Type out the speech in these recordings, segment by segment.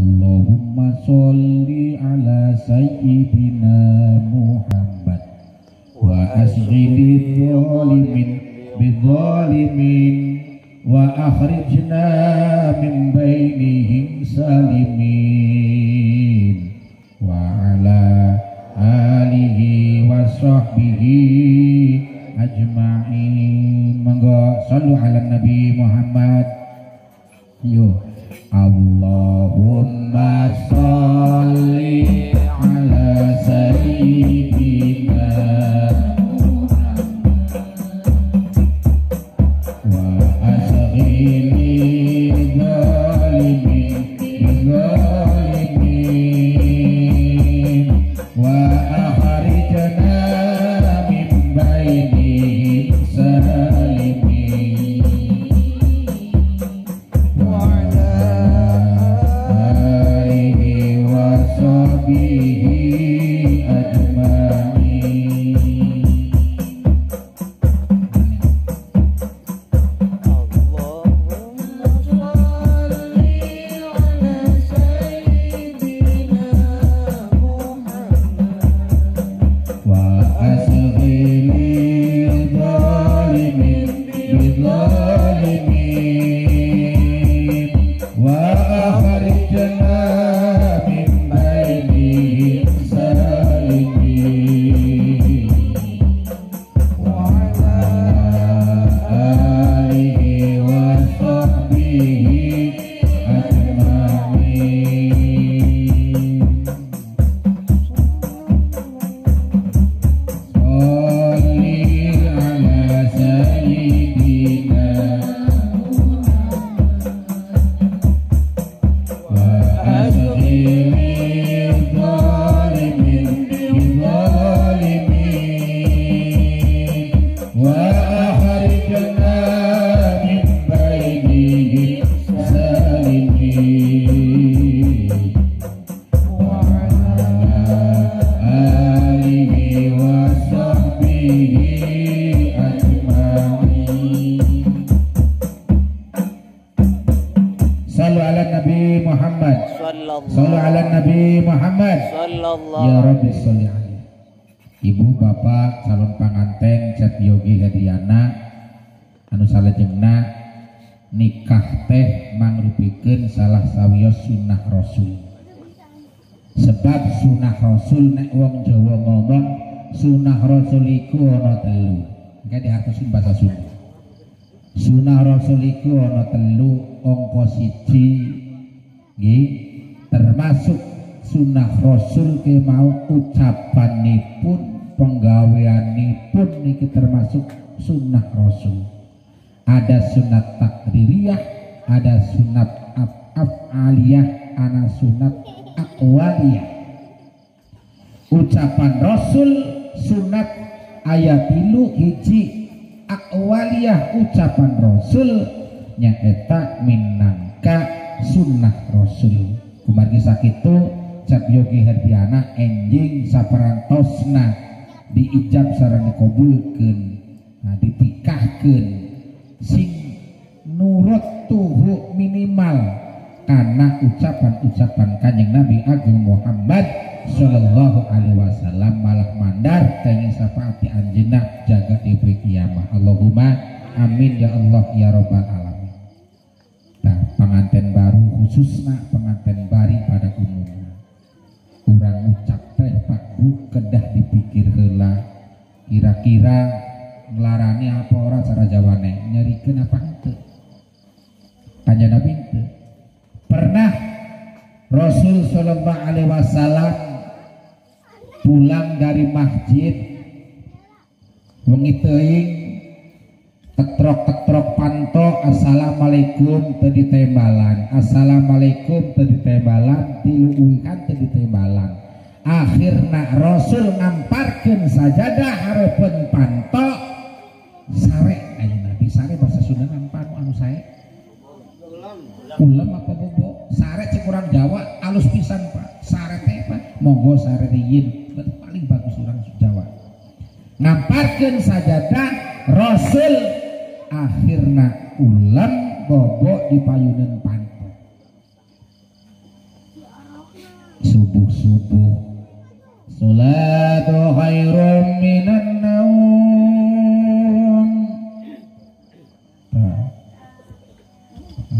Allahumma sholli ala sayyidina Muhammad wa asghili dhalimin bidzalimin wa akhrijna min bainihim salimin wa ala alihi wa sahbihi ajma'in. Monggo sallu ala Nabi Muhammad. Yo Allahumma sholli ala sayyidina wa asghili zalimin bizzalimin wa akhrijna min bainihim salimin wa ala alihi wa sahbihi ajma'in. Allahumma sholli ala sayyidina Muhammad wa asghili zalimin bizzalimin wa akhrijna min bainihim salimin wa ala alihi wa sahbihi ajma'in. Sholli ala sayyidina wa asghili zalimin bizzalimin wa akhrijna min bainihim salimin wa ala alihi wa sahbihi ajma'in. Sallu ala Nabi Muhammad. Sallu ala Nabi Muhammad. Sallallahu Ya Rabbi sholli alaihi. Ibu bapak calon panganten Cep Yogi Hediana anu salajengna nikah teh mangrupikeun salah sawios sunnah Rasul. Sebab sunnah Rasul nek wong Jawa ngomong sunnah Rasul iku ana telu. Engke diartosin bahasa Sunda. Sunnah Rasul iku ana telu, angka siji nggih termasuk sunnah Rasul ke mau ucapanipun penggaweanipun niki termasuk sunnah Rasul. Ada sunat takririyah, ada sunat af'aliyah, ana sunat aqwaliyah. Ucapan Rasul sunat ayat tilu hiji aqwaliyah ucapan Rasul nyaeta minangka sunnah Rasul. Kumargi sakitu Cep Yogi Herdiana enjing saperantosna diijab sareng dikabulkeun, nah ditikahkeun sing nurut tuhu minimal karena ucapan-ucapan Kanjeng Nabi Agung Muhammad sallallahu alaihi wasallam malah mandar kenging syafaat anjeunna jaga di kiamah. Allahumma amin ya Allah ya rabbal alamin. Nah, pengantin baru khususna pengantin bari pada umumnya urang ucap teh Pak Bu kedah dipikir heula kira-kira nglarani apa ora cara Jawane nyerikeun apa henteu. Kanjeng Nabi henteu. Pernah Rasul sallallahu alaihi wasallam pulang dari masjid wengi teuing ketrok-ketrok panto assalamualaikum teu ditembalan, assalamualaikum teu ditembalan, tilu uihan teu ditembalan. Akhirna Rasul ngamparkeun sajadah hareupeun panto sare. Aya Nabi sare bahasa Sunda ngampar anu sae ulem apa bobo sare cek urang Jawa alus pisan Pak. Sare teh Pak monggo sare riyin paling bagus urang Jawa. Ngamparkeun sajadah Rasul akhirna ulem bobo dipayuneun panto. Subuh-subuh salatu khairum minan naum.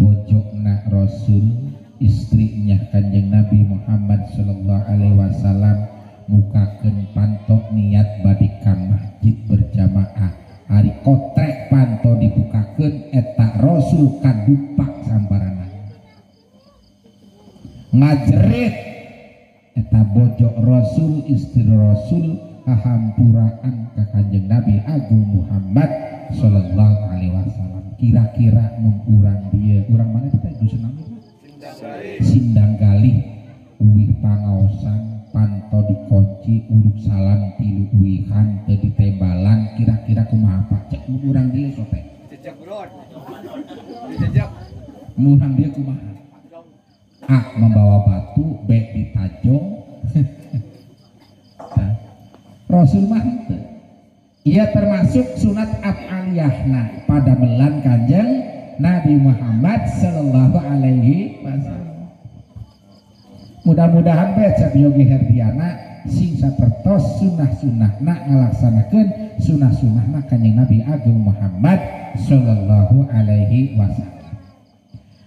Bojokna Rasul, istrinya Kanjeng Nabi Muhammad sallallahu alaihi wasallam mukakeun panto niat bade ka masjid berjamaah. Ari kotrek panto dibukakeun eta Rasul kadupak sambarana. Ngajerit eta bojok Rasul, istri Rasul kahampuraan ka Kanjeng Nabi Agung Muhammad sallallahu alaihi wasallam. Kira-kira mun urang dieu, urang mana kita dusun naon? Sindang Galih, uwih pangaosan, panto dikunci, uruk salam tilu uwihan teu ditembalan, kira-kira kumaha Pak? Cek mun urang dieu sote. Jejak bro. Jejak. Mun urang dieu kumaha? A membawa batu, B ditajong. Nah, Rasul mah henteu. Ia termasuk sunat af'aliyahna pada melan Kanjeng Nabi Muhammad sallallahu alaihi wasallam. Mudah-mudahan bae Cep Yogi Herdiana sing sapertos sunah-sunahna ngalaksanakeun sunah-sunahna Kanjeng Nabi Agung Muhammad sallallahu alaihi wasallam.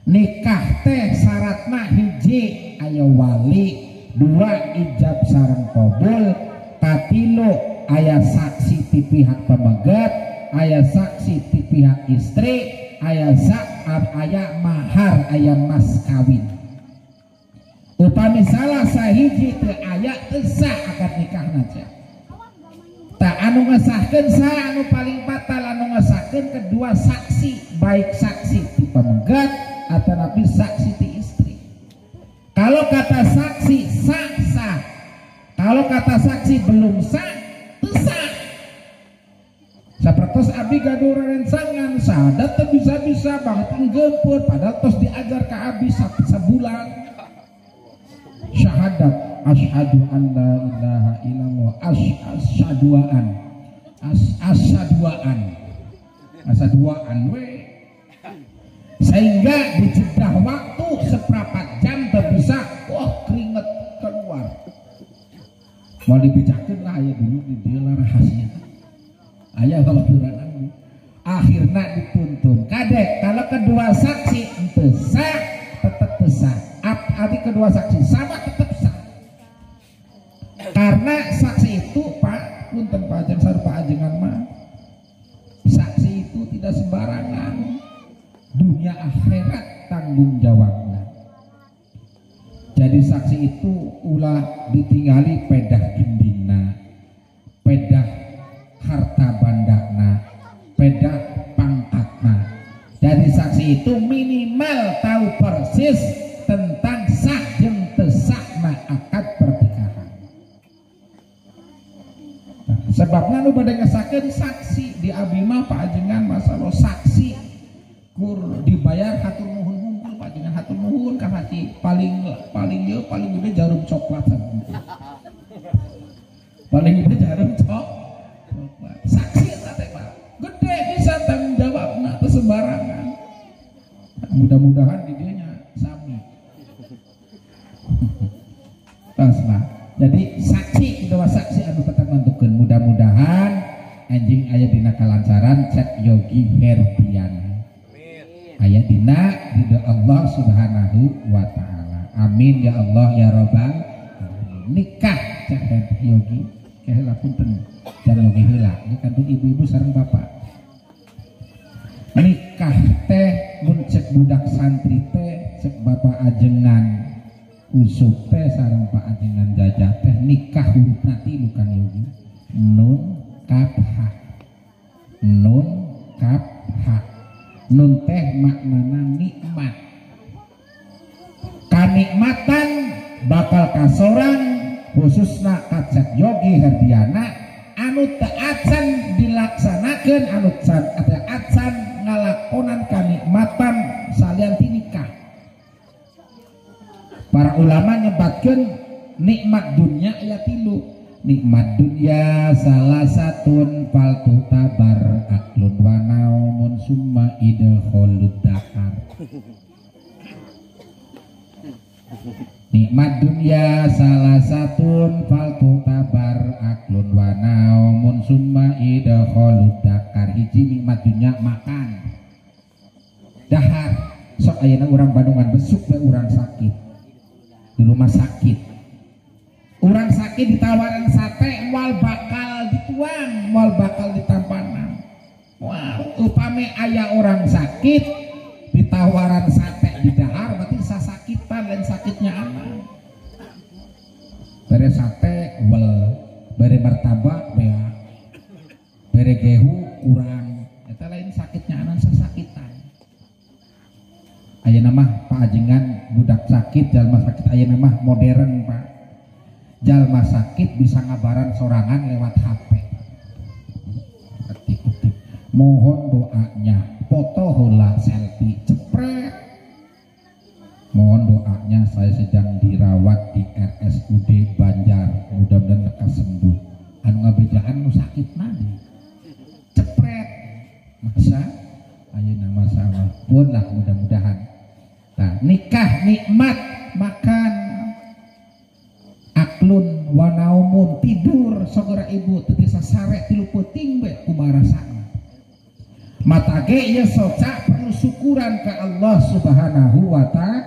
Nikah teh syaratna hiji aya wali, dua ijab sareng qabul, katilu aya saksi ti pihak pemegat, aya saksi ti pihak istri, aya aya mahar, aya mas kawin. Upami salah sahiji teu aya teu sah akad nikahna teh. Tah anu ngesahkeun saha anu paling batal anu ngesahkeun kedua saksi, baik saksi ti pemegat atau nabi saksi ti istri. Kalau kata saksi sah sah, kalau kata saksi belum sah teu sah. Sapertos abi gaduh rencangan sahadat teu bisa-bisa banget enggempur padahal tos diajar ka abi sabulan. Syahadat asyhadu an la ilaha illallah, asyaduan, asyaduan, asyaduan we. Sehingga dijedah waktu seperempat jam bisa, wah keringet keluar. Mau dibejakeun lah aya dulu di dia lah rahasia. Aya babaturan anu. Akhirna dituntun. Kadek kalau kedua saksi henteu sah tetep teu sah. Arti kedua saksi sama tetep sah. Karena saksi itu Pak, punten Pak Ajeng sarupa ajengan mah. Saksi itu tidak sembarangan. Dunia akhirat tanggung jawabnya. Jadi saksi itu ulah ditinggali pedah gendingna, pedah harta bandana, pedah pangkatna. Jadi saksi itu minimal tahu persis tentang sah jeung teu sahna akad pernikahan. Nah, sebabna nu bade ngesahkeun saksi di abi mah Pak Ajengan masalah saksi kur dibayar hatur nuhun hungkul Pak Ajengan hatur nuhun ka hati paling paling ieu paling gede jarum coklat paling gede jarum coklat saksi eta teh Pak gede bisa tanggung jawabna teu sembarangan. Mudah-mudahan di dieu nya sami. Tos lah. Jadi saksi kedua saksi anu tetap nentukeun mudah-mudahan anjing aya dina kalancaran Cep Yogi Herdiana. Aya dina ridho Allah Subhanahu wa taala. Amin ya Allah ya robbal alamin. Nikah Cep Yogi keheula punten jan Yogi heula ini kantun ibu-ibu sareng bapak. Nikah teh mun cek budak santri teh cek bapak ajengan usuk teh sareng pak ajengan jajah teh nikah hurufna tilu Kang Yogi. Nun kaf ha. Nun kaf ha. Nun teh maknana nikmat. Kanikmatan bakal kasorang khususna ka Cep Yogi Herdiana anu teu acan dilaksanakeun anu teu acan ngalakonan kanikmatan salian ti nikah. Para ulama nyebatkeun nikmat dunya aya tilu. Nikmat dunya salah satun faltu tabar aklun wa naumun summa idkholud dakar. Nikmat dunia salah satun faltu tabar aklun wa naumun summa idkhalud dakar. Hiji nikmat dunia makan dahar. Sok ayeuna urang Bandungan besuk we urang sakit di rumah sakit, urang sakit ditawaran sate moal bakal dituang, moal bakal ditampanan. Wah, upami aya orang sakit ditawaran sate di dahar berarti sasakitan lain sakitnya aman. Bere sate wel, bere martabak bea, bere gehu kurang, eta lain sakitnya aman sasakitan. Ayeuna mah Pak Ajengan budak sakit, jalma sakit ayeuna mah modern Pak. Jalma sakit bisa ngabaran sorangan lewat HP. Ketik-ketik, mohon doanya, foto heula selfie cepret. Mohon doanya saya sedang dirawat di RSUD Banjar, mudah-mudahan lekas sembuh. Anu ngabejaan nu sakit mah cepret. Masa ayeuna masalah pun lah mudah-mudahan. Nah, nikah nikmat makan aklun wa naumun tidur sogora ibu teu sasare tilu peuting we kumaha rasana. Mata ge ieu soca perlu syukuran ke Allah Subhanahu wa taala,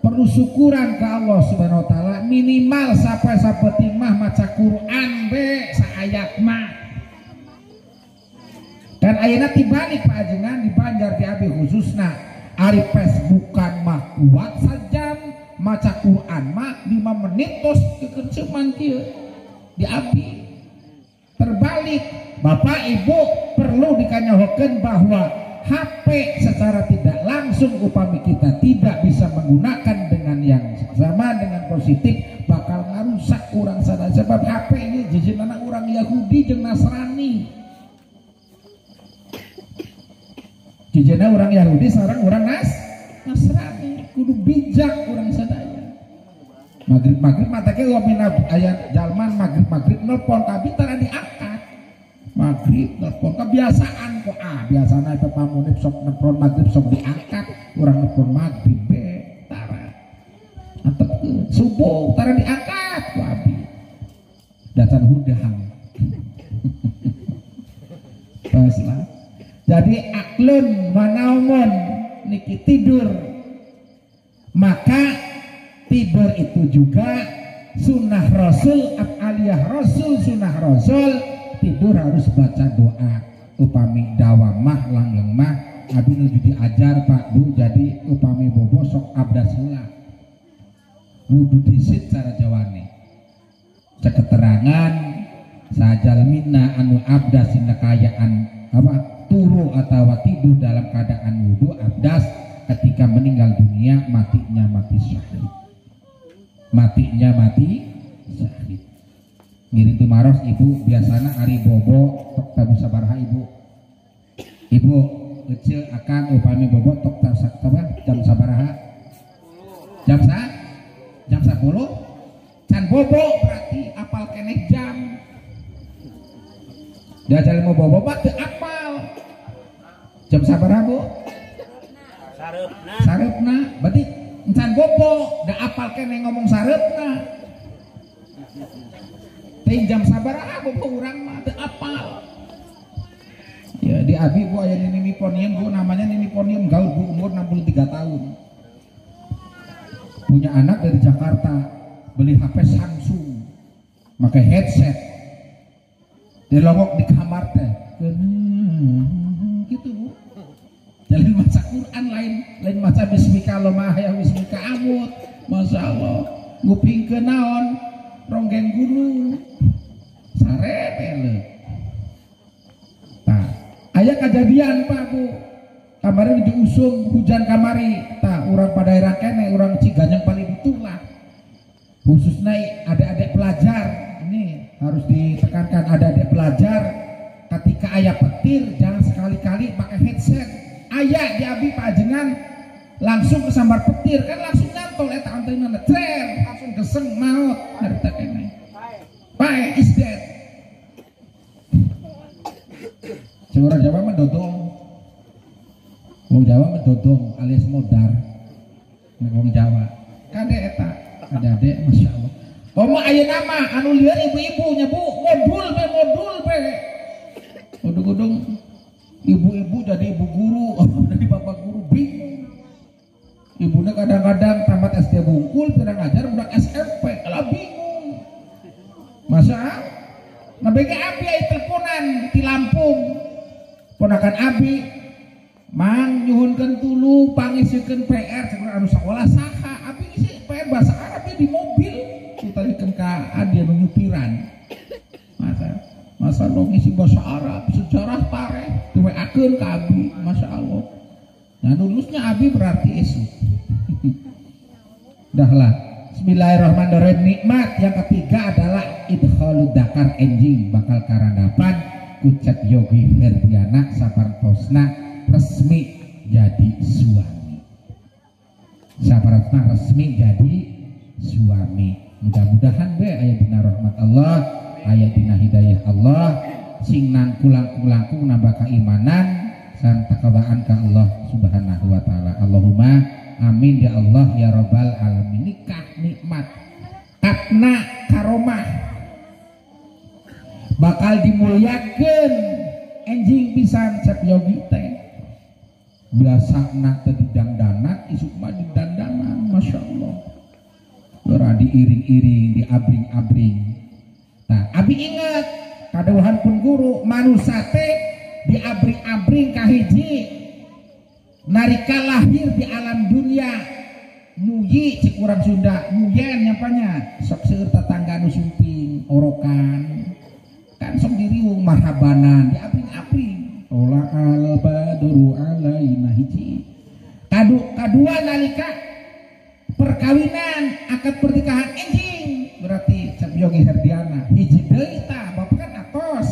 perlu syukuran ke Allah Subhanahu wa taala minimal sampai sapeuting mah maca Quran be saayat mah. Dan ayeuna tibalik Pak Ajengan di Banjar di Abi khususna ari Facebookan mah kuat sajam maca Quran mah 5 menit tos kekenceman kieu di Abi. Terbalik Bapak Ibu perlu dikanyahokeun bahwa HP secara tidak langsung upami kita tidak bisa menggunakan dengan yang sama dengan positif bakal ngarusak urang sadaya sebab HP ini jejenana urang Yahudi jeung Nasrani. Jejena orang Yahudi sareng orang Nasrani kudu bijak urang sadaya. Magrib-magrib mata ge wamina aya jalman magrib-magrib nelpon kabeh tara diangkat. Magrib nelpon kebiasaan kok ah biasana eta pamunib sok nelpon magrib sok diangkat, urang nelpon magrib be tara. Antepkeun subuh tara diangkat ku abi. Dacan hudang. Pas lah. Jadi aklun wa naumun niki tidur. Maka tidur itu juga sunnah Rasul, af'aliyah Rasul, sunnah Rasul. Tidur harus baca doa. Upami dawamah langgeng mah abi nuju diajar Pak Bu, jadi upami bobo sok abdas heula. Wudu disit cara Jawane. Ceketerangan sajalmina anu abdas dina kaayaan apa turu atau tidur dalam keadaan wudu abdas ketika meninggal dunia matinya mati syahid, matinya mati syahid. Ngiring tumaros ibu biasana ari bobo tok tabu sabaraha ibu, ibu kecil akan upami bobo tok tabu jam sabaraha, jam sa jam 10 can bobo berarti apal keneh jam. Diajar mau bobo pak teu apal jam sabaraha bu? Sareupna. Sareupna berarti encan bobo da apal keneh ngomong sareupna. Teuing jam sabaraha bobo urang mah teu apal. Ya di abi bu aya Nini Ponium bu, namanya Nini Ponium gaul bu, umur 63 tahun. Punya anak dari Jakarta, beli HP Samsung, pakai headset. Dilongok di kamar teh. Gitu bu. Jalin maca Quran lain lain maca bismika lomah ya bismika amut. Masya Allah. Ngupingkeun naon? Ronggeng gunung. Sare teh. Tah, aya kejadian Pak Bu. Kamari diusung hujan kamari. Tah, urang pada daerah kene, urang Ciganyang paling itulah. Khususnya adik-adik pelajar ini harus ditekankan, adik-adik pelajar ketika ayah petir jangan sekali-kali pakai headset. Ayah di abi Pak Ajengan langsung kesambar petir kan langsung nyantol eta antena cer langsung geseng maut harita kene. Pae is dead. Sing orang Jawa mah dodong. Wong Jawa mah dodong alias modar. Nek wong Jawa kade eta. Adik-adik Masya Allah. Komo ayeuna mah anu lieur ibu-ibu nya bu, modul be. Udung-udung ibu-ibu jadi ibu guru, jadi bapak guru bingung. Ibunya kadang-kadang tamat SD bungkul, pirang ngajar budak SMP, lah bingung. Masa? Nah bege abi aya teleponan di Lampung. Ponakan abi mang nyuhunkeun tulu pangisikeun PR cenah anu sakola saha abi ngisi PR bahasa Arab di mobil ditanyakeun ka adi anu nyupiran. Masa lo ngisi bahasa Arab sejarah tareh di WA-keun ka abi, Masya Allah. Nah lulusnya abi berarti esuk. Dah lah. Bismillahirrahmanirrahim. Nikmat yang ketiga adalah idkhalud dakar enjing bakal karandapan kucek Yogi Herdiana sapartosna resmi jadi suami. Sapartosna resmi jadi suami. Mudah-mudahan be aya dina rahmat Allah, aya dina hidayah Allah, sing nangkulang-kulangkung nambah keimanan sareng takawaan ka Allah Subhanahu wa taala. Allahumma amin ya Allah ya rabbal alamin. Nikah nikmat katna karomah bakal dimuliakeun enjing pisan Cep Yogi teh. Biasana teh didangdanan isuk mah didandanan, Masya Allah. Ora diiring-iring, diabring-abring. Nah, abi inget kadawuhan pun guru manusa teh diabring-abring kahiji narika lahir di alam dunia muyi cik urang Sunda muyen nyampanya sok seueur tetangga nu sumping orokan kan sok diriung marhabanan diabring-abring ola al badru alaina hiji kadua nalika perkawinan akad pernikahan enjing berarti Cep Yogi Herdiana hiji deui tah bapak kan atos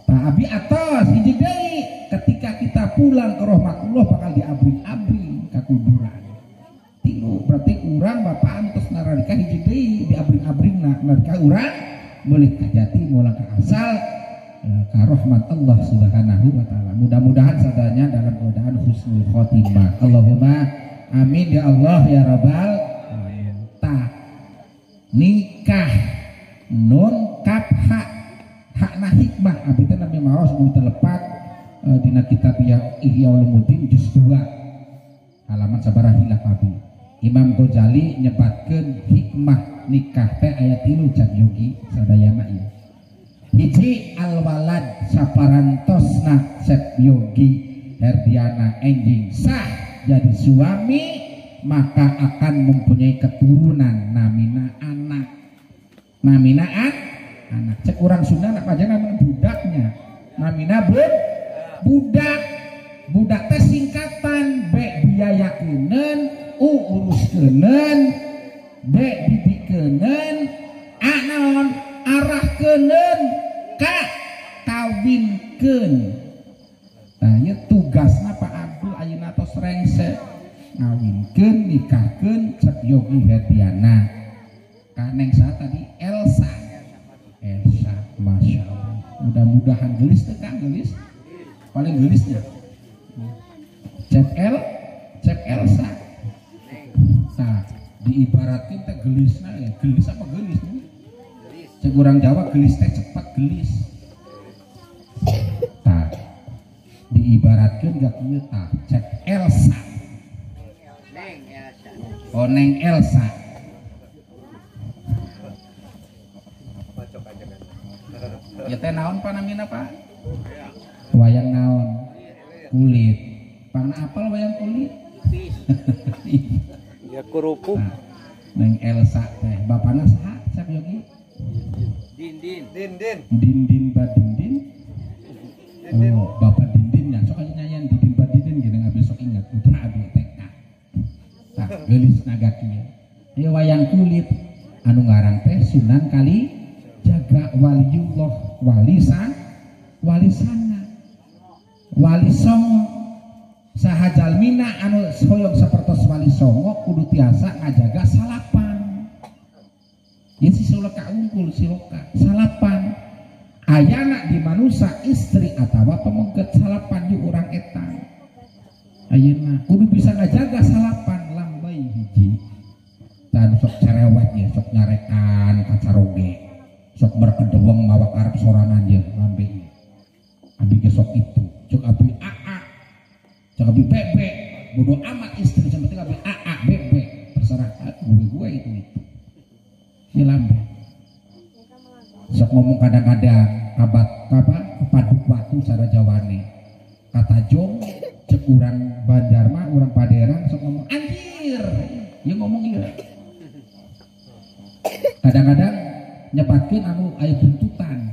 tah abi atos hiji deui ketika kita pulang ke rahmatullah bakal diabring-abring ka kuburan tilu berarti urang bapak antos naralika hiji deui diabring-abringna nalika urang meulih ka jati moal ka asal ka rahmat Allah Subhanahu wa taala. Mudah-mudahan sadanya dalam keadaan husnul khotimah. Allahumma amin ya Allah ya rabbal alamin. Tah nikah nun kap hak hakna hikmah abi teh nami maos mun telepat dina kitab ya Ihya Ulumuddin juz 2 halaman sabaraha hilaf abi. Imam Ghazali nyebatkeun hikmah nikah teh aya 3 Cep Yogi sadayana ieu. Hiji alwalad saparantosna Cep Yogi Herdiana enjing sah jadi suami maka akan mempunyai keturunan namina anak. Namina anak. Cek urang Sunda nak aja namina budaknya. Namina budak. Budak teh singkatan B biayakeuneun, U uruskeuneun, D didikeuneun, A naon arahkeuneun, K kawinkeun. Tah ieu tugasna Pak Abdul ayeuna tos rengse ngawinkeun nikahkeun Cep Yogi Herdiana. Ka neng saha tadi Elsa. Elsa, Masya Allah. Mudah-mudahan gelis teh Kang, gelis. Paling gelisnya. Cep Elsa. Nah, diibaratkan teh gelisna ya, gelis apa gelis? Cek urang Jawa gelis teh cepat gelis. Tah, diibaratkan gak kieu tah, Cep Elsa. Neng Elsa. Oh, Neng Elsa. Ya teh naon Pak namina Pak? Wayang naon? Kulit. Pangna apal wayang kulit? Ya kerupuk. Nah, Neng Elsa teh bapana saha Cep Yogi? Dindin. Dindin. Dindin badindin. Oh, bapak Dindinnya sok aja nyanyian Dindin badindin gini nggak besok ingat putra abi TK. Tah geulis naga kieu. Ieu wayang kulit anu ngarang teh Sunan Kali Jaga waliullah walisan walisana wali songo saha jalmina anu hoyong sapertos wali songo kudu tiasa ngajaga salapan. Ieu si siloka unggul siloka salapan ayana di manusa istri atawa pemeget salapan di urang eta. Ayeuna kudu bisa ngajaga salapan lambai hiji. Tah sok cerewet sok nyarekan kacaroge sok berkedeweng mawa karep sorangan ye lambe abi ge sok itu cek abi AA cek abi BB bodo amat istri sampai abi AA BB terserah gue itu ya lambe sok ngomong kadang-kadang kabat apa kepaduk watu cara Jawane kata jong cek urang Banjar mah urang Paderang sok ngomong anjir ya ngomong iya kadang-kadang nyepatkeun anu aya tuntutan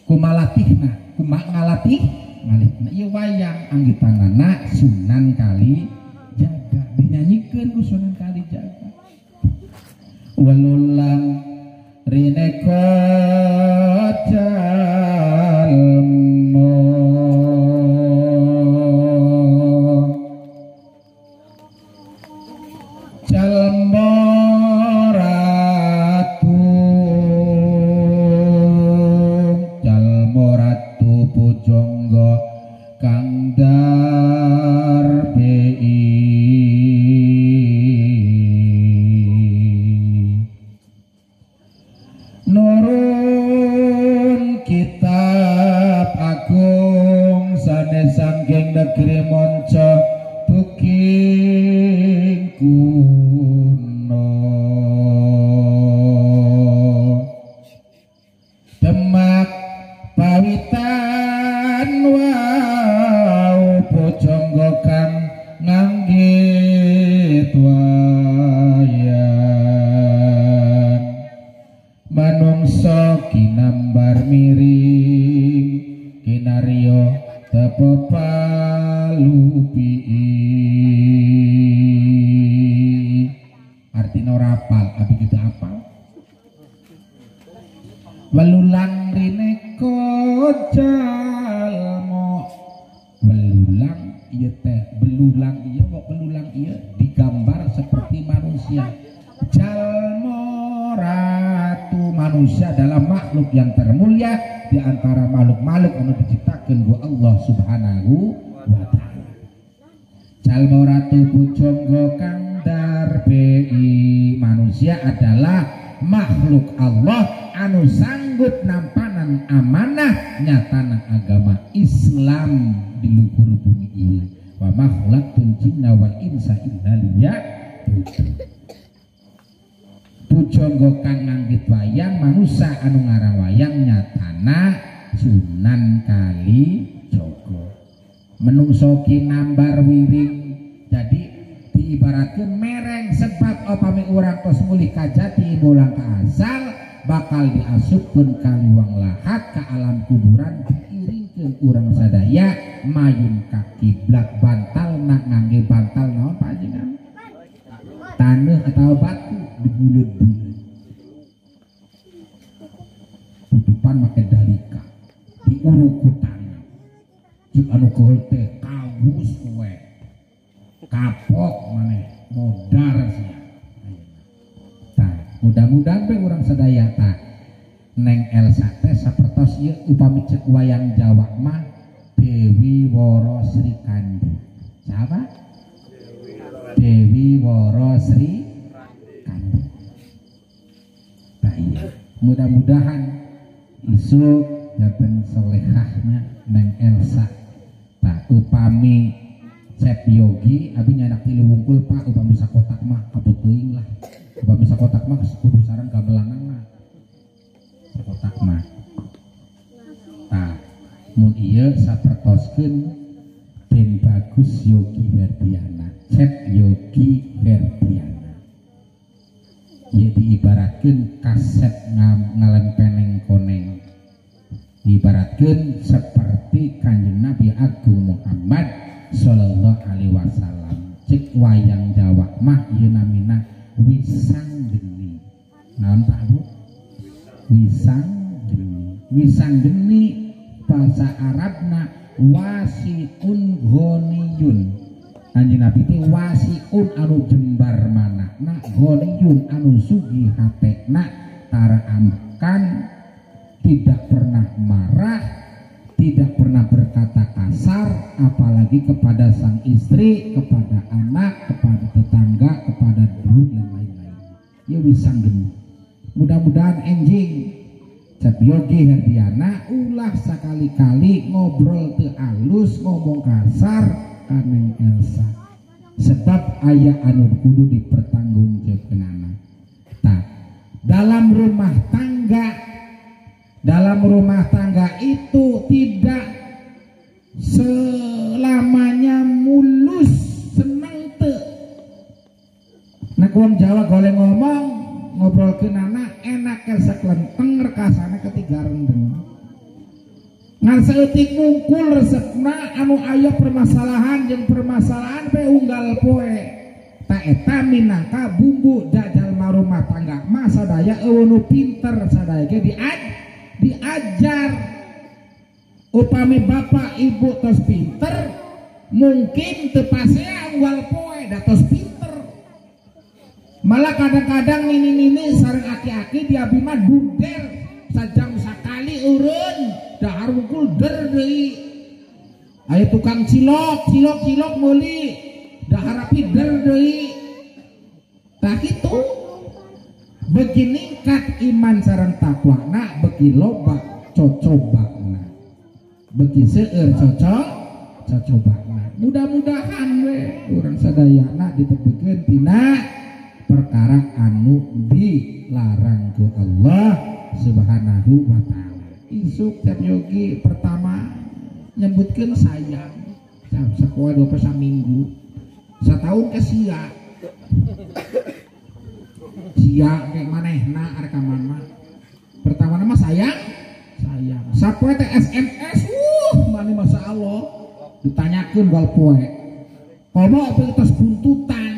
kumalatihna kumaha ngalatih ngalihna ieu wayang anggitanana Sunan Kalijaga dinyanyikeun ku Sunan Kalijaga walulang rineka jalma jalma ratu jalma ratu pujangga kang darbei nurun kitab agung sanes saking negeri manca tuking kuno Demak pawitan wau pujangga kang nganggit wayang manungsa kinambar miring kinarya tepo palupi artina ora apal abi kita apal welulang rineka jalma welulang ieu teh belulang ieu kok belulang ieu digambar seperti manusia jalma ratu manusia adalah makhluk yang termulia di antara makhluk-makhluk yang diciptakan ku Allah Subhanahu wa ta'ala. Jalma ratu pujangga kang darbei manusia adalah makhluk Allah anu sanggup nampanan amanah nyatana agama Islam di luhur bumi ieu. Wa ma khalaqtul jinna wal insa illa liya'budun. Pujangga kang nganggit wayang manusa anu ngarang wayang nyatana Sunan Kalijaga menungso kinambar wiring jadi diibaratkeun mereng sebab upami urang tos mulih ka jati mulang ka asal bakal diasupkeun ka liwang lahat ka alam kuburan diiringkeun urang sadaya mayun ka kiblat bantalna ngangge bantal naon Pak Haji taneuh atau batu dibulet-bulet tutupan make dalika diuruk ku tanah jeung anu keul teh kawus kowe kapok maneh modar sia tah mudah-mudahan we urang sadaya tah Neng Elsa teh sapertos ieu upami cek wayang Jawa mah Dewi Woro Sri Kandi siapa? Dewi Woro Sri Kandi. Nah, iya. Mudah-mudahan isuk janten solehahnya Neng Elsa. Nah, upami Cep Yogi abi nyanak tilu wungkul Pak upami sakotak mah kabut teuing lah. Upami sakotak mah kudu sareng gamelanana. Sakotak mah. Tah, mun ieu sapertoskeun Den Bagus Yogi Herdiana. Cep Yogi Herdiana ya diibaratkan kaset ngalempeneng koneng diibaratkan seperti Kanjeng Nabi Agung Muhammad Shallallahu Alaihi Wasallam cek wayang Jawa mah ieu namina wisang geni naon Pak Bu wisang geni wisang geni bahasa Arabna wasiun ghaniyun Kanjeng Nabi teh wasiun anu jembar manahna ghaniyun anu sugih hatena tara ambekan tidak pernah marah tidak pernah berkata kasar apalagi kepada sang istri, kepada anak, kepada tetangga, kepada guru dan lain-lain. Ieu wisang geni. Mudah-mudahan enjing Cep Yogi Herdiana ulah sakali-kali ngobrol teu alus, ngomong kasar ka Neng Elsa. Sebab aya anu kudu dipertanggungjawabkeunana. Tah, dalam rumah tangga itu tidak selamanya mulus seneng teu. Nek wong Jawa golek ngomong ngobrol ke nana enak ke seklenteng rekasana ketiga rendeng. Ngan saeutik mungkul resepna anu aya permasalahan jeung permasalahan pe unggal poe. Ta eta minangka bumbu jajal rumah tangga mah sadaya eueuh nu pinter sadaya ge diajar. Upami bapak ibu tos pinter mungkin teu pasea unggal poe da tos pinter. Malah kadang-kadang nini-nini sareng aki-aki di abi mah duder sajam sakali urun dahar wungkul der deui. Aya tukang cilok, cilok-cilok meuli dahar api der deui. Tah kitu. Beuki ningkat iman sareng takwana beuki loba cocobana. Beuki seueur cocobana. Mudah-mudahan we urang sadayana ditebikeun tina perkara anu dilarang ku Allah Subhanahu wa ta'ala. Isuk Cep Yogi pertama nyebutkeun sayang. Sakoe 2 minggu. Satahun ke sia. Sia kayak manehna arek ka mana. Pertama nama sayang, sayang. Sapoe teh SMS, mani masa Allah ditanyakeun gal poe. Komo tos buntutan.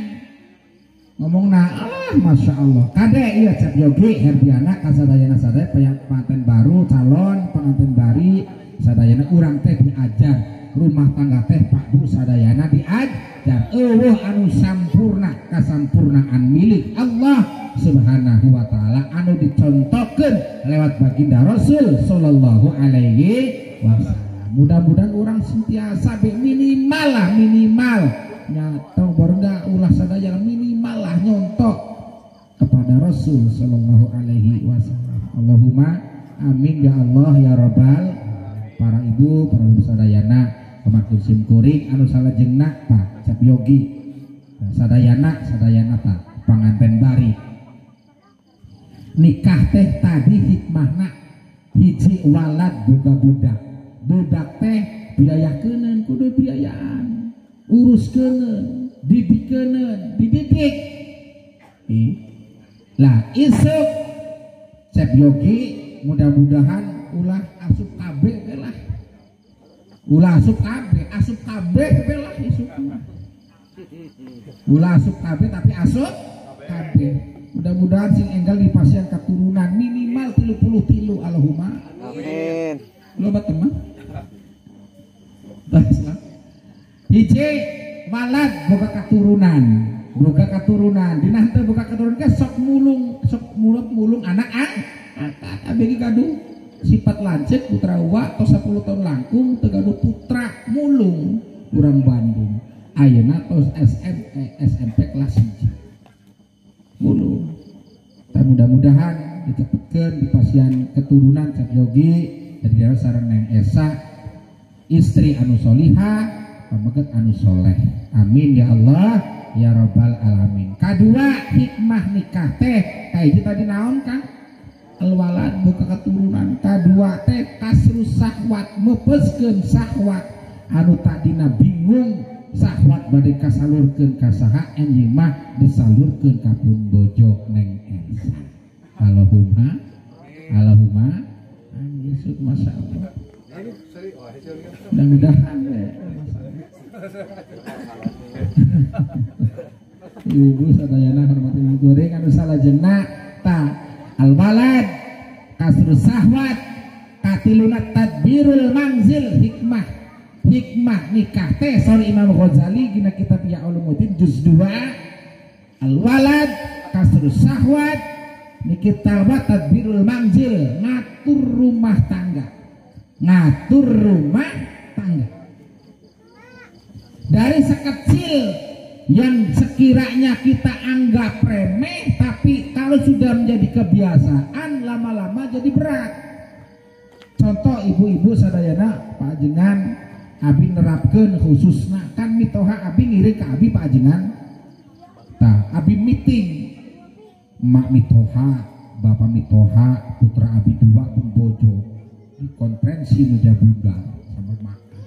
Ngomong nah, masya Allah. Kade iya Cep Yogi Herdiana kasadayana sadaya pengantin baru calon pengantin bari sadayana urang teh diajar rumah tangga teh Pak Bu sadayana diajar eueuh anu sampurna kasampurnaan milik Allah Subhanahu wa ta'ala anu dicontohkeun lewat baginda Rasul sallallahu alaihi wasallam. Mudah-mudahan urang sentiasa minimal lah minimal nyatong baru ulah sadaya minimal lah nyontok kepada Rasul sallallahu alaihi wasallam. Allahumma amin ya Allah ya rabbal. Para ibu, para ibu sadayana pamatur sim kuring anu salajengna tah Cep Yogi sadayana sadayana tah panganten bari. Nikah teh tadi hikmahna hiji walad boga budak. Budak teh biayakeun kudu biayaan. Uruskeun, didikeun, dididik. Lah isuk Cep Yogi mudah-mudahan ulah asup KB lah. Ulah asup KB, asup KB lah isuk. Ulah asup KB tapi asup KB. Mudah-mudahan sing enggal di pasien keturunan minimal 33 Allahumma. Amin. Loba teman. Lah. Hiji walad boga keturunan, boga keturunan. Dina henteu boga keturunan ke sok mulung, sok mulung anak angkat abg gaduh sifat lanceuk putra uwa tos 10 tahun langkung teu gaduh putra mulung urang Bandung. Ayeuna tos SMP kelas 1. Mulung. Tah mudah-mudahan dicepetkeun di pasian keturunan Cep Yogi dari sareng Neng Esa istri anu solihah pameget anu soleh. Amin ya Allah ya robbal alamin. Kadua hikmah nikah teh kahiji tadi naon Kang? Alwalad buka keturunan. Kadua teh kasru sahwat meupeuskeun sahwat anu tadina bingung sahwat bade kasalurkeun ka saha anjing mah disalurkeun ka pun bojo Neng Elsa. Allahumma Allahumma amin. Masya Allah. Mudah-mudahan ibu sadayana hormati goreng anu salajengna ta alwalad kasru sahwat katiluna tadbirul manzil hikmah hikmah nikah teh sorry Imam Ghazali dina kitab Ya Ulumuddin juz 2 alwalad kasru sahwat nikita tadbirul manzil ngatur rumah tangga, ngatur rumah tangga dari sekecil yang sekiranya kita anggap remeh, tapi kalau Kalau sudah menjadi kebiasaan lama-lama jadi berat. Contoh ibu-ibu sadayana Pak Ajengan abi nerapkeun khususna kan mitoha abi ngiring ka abi Pak Ajengan. Tah abi meeting mak mitoha, bapak mitoha, putra abi dua pun bojo di konferensi meja bundar sama makan.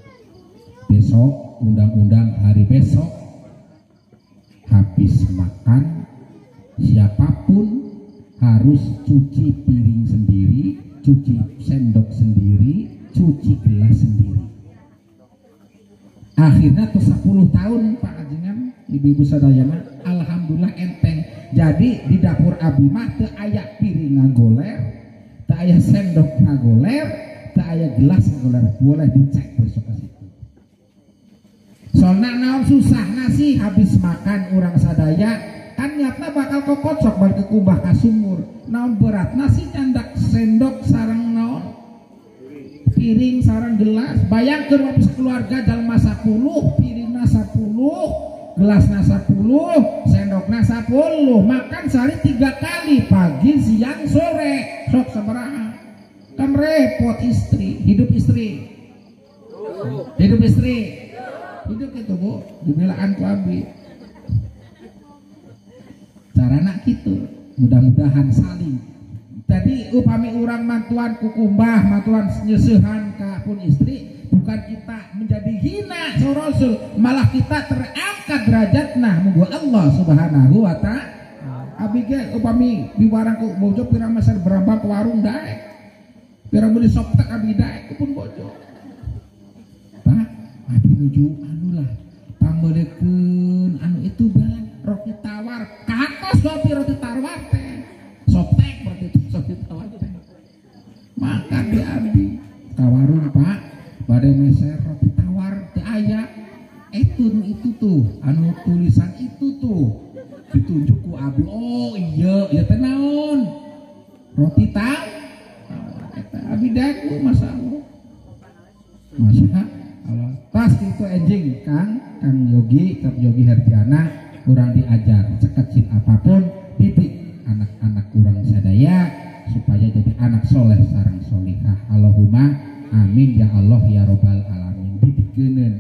Besok undang-undang hari besok habis makan siapapun harus cuci piring sendiri, cuci sendok sendiri, cuci gelas sendiri. Akhirnya tuh 10 tahun Pak Ajengan, ibu-ibu sadayana, alhamdulillah enteng. Jadi di dapur abi mah teu aya piring ngagoler, teu aya sendok ngagoler, teu aya gelas ngagoler. Boleh dicek besok ke situ. Soalna naon susah nasi habis makan urang sadaya kan nyata bakal kokocok balik ke kubah ka sumur. Naon berat nasi nyandak sendok sarang naon piring sarang gelas. Bayangkeun waktu keluarga jalma 10, piringna 10, gelasna 10, sendokna 10, makan sehari 3 kali, pagi, siang, sore. Sok sabaraha? Kan repot istri, hidup istri. Hidup istri. Hidup itu Bu, dibelaan ku abi. Carana kitu, mudah-mudahan saling. Jadi upami urang mantuan kukumbah, mantuan nyeusehan ka pun istri, bukan kita menjadi hina sorosul, malah kita terangkat derajatna munggu Allah Subhanahu wa ta'ala. Abi ge upami diwarang ku bojo pirang meser berambang ke warung daek. Pirang meuli soptek abi daek ku pun bojo. Pak, abi nuju anu lah, pangmeulekeun anu itu bang, roti tawar, katos kopi roti tawar teh. Soptek berarti itu roti tawar teh. Makan di abi ka warung Pak, bade meser roti tawar teu aya. Itu tuh, anu tulisan itu tuh ditunjuk ku abi. Oh iya, ieu teh naon? Roti tawar. Eta abi daek ku masyaallah. Masya Allah. Tas itu enjing Kang Yogi, Kang Yogi Herdiana kurang diajar sekecil apapun didik anak-anak kurang sadaya supaya jadi anak soleh sarang solihah. Allahumma amin ya Allah ya robbal alamin. Didikeuneun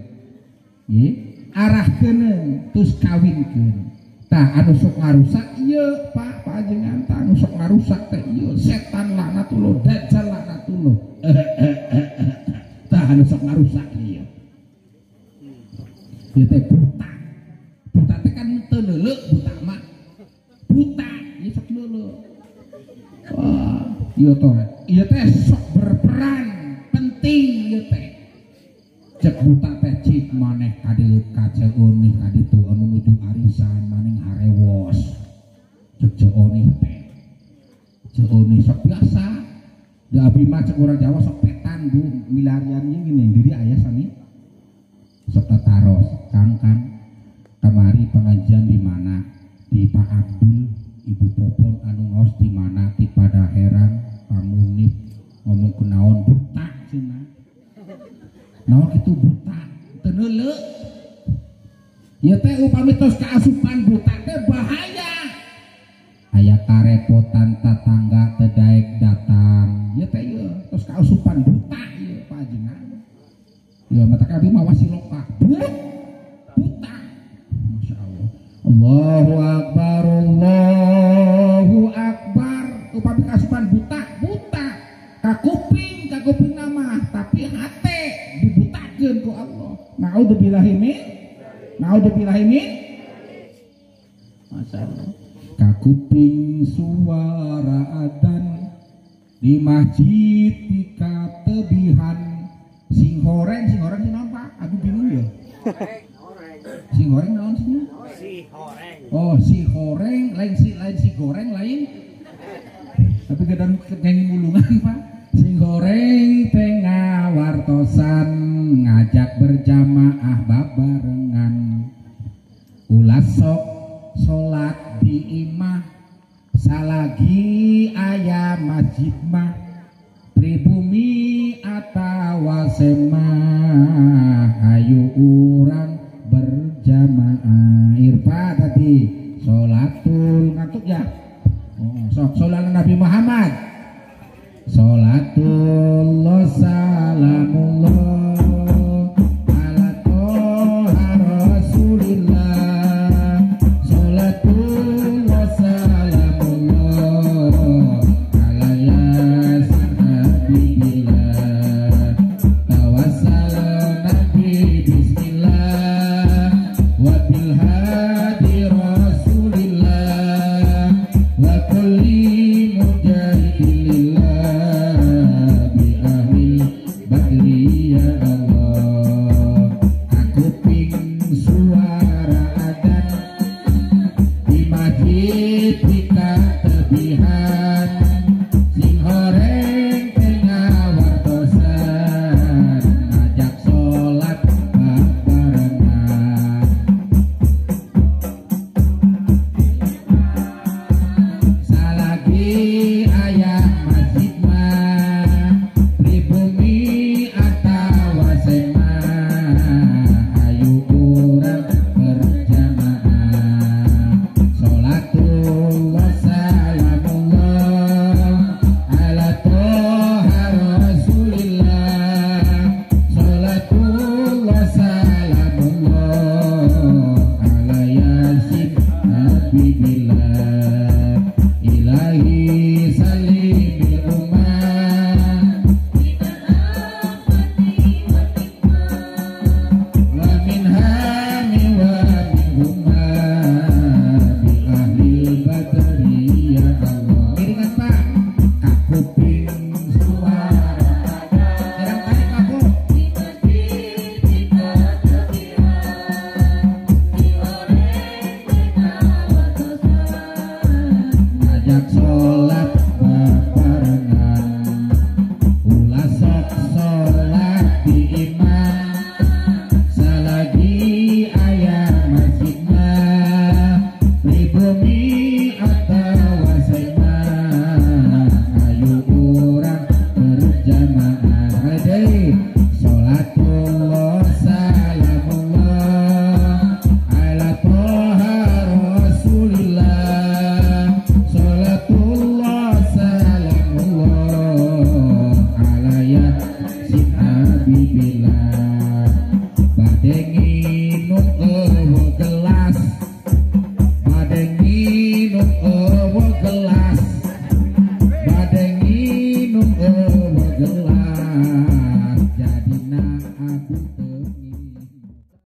nggih, arahkeuneun terus kawinkeun. Tah anu sok ngarusak ieu Pak, Pak Ajengan tah anu sok ngarusak teh ieu setan laknatullah, dajjal laknatullah. Tah anu sok ngarusak ieu. Ieu teh buta. Buta teh kan teu leuleuh buta mah. Buta ieu sok leuleuh. Wah, ieu teh ieu teh sok berperan penting ieu teh. Cek buta teh cik maneh kadieu ka Ceunih kaditu anu nuju arisan maneh harewos. Cek Ceunih teh. Ceunih sok biasa. Da abi mah cek urang Jawa sok petan Bu, milarian ieu gini diri aya sami. Sok tataros, Kang Kang kamari pengajian di mana? Di Pak Abdul, Ibu Popon anu ngaos di mana? Di Padaherang, Pak Munif ngomong kunaon buta cenah. Naon kitu buta, teu neuleuh. Ieu teh upami tos kaasupan buta teh bahaya. Aya karepotan tatangga teu daek datang. Ieu teh ieu tos kaasupan buta ieu Pak Ajengan. Ya mata abi mah wasiloka. Buta. Masya Allah. Allahu Akbar, Allahu Akbar. Upami kaasupan buta, buta. Kakuping, kakuping nama, tapi hate dibutakeun ku Allah. Naudzubillahi min, naudzubillahi min. Masya Allah. Kakuping suara adzan di masjid dikatebihan. Sing horeng sing naon Pak? Aku bingung ya. Sing horeng naon sih? Si horeng. Oh, si horeng, lain si goreng lain. Tapi kadang nyanyi mulungan Pak. Sing goreng tengah wartosan ngajak berjamaah babarengan. Ulah sok salat di imah salagi aya masjid mah pribumi atawa semah ayu urang berjamaah. Irfa tadi sholatul ngantuk ya. Sok salat Nabi Muhammad. Salatullah salamullah ala toha Rasulillah. Salatullah salamullah ala yasin habibillah. Tawassal Nabi bismillah wa bil hadi Rasulillah wa kulli mujahidin lillah bi ahlil badri ya Allah. Aku ping suara adzan di masjid kita tebihan sing horeng tengah wartosan ngajak sholat barengan. Salagi ayah masjid mah pribumi atawa sema ayu urang berjamaah. Salatullah salamullah ala toha Rasulillah. Salatullah salamullah ala yasin habibillah. Ilahi salimil ummah wa min hami wa min ummah bi ahlil badri ya Allah. Iringan Pak. Kakuping suara Kirang tarik aku. Ngajak sholat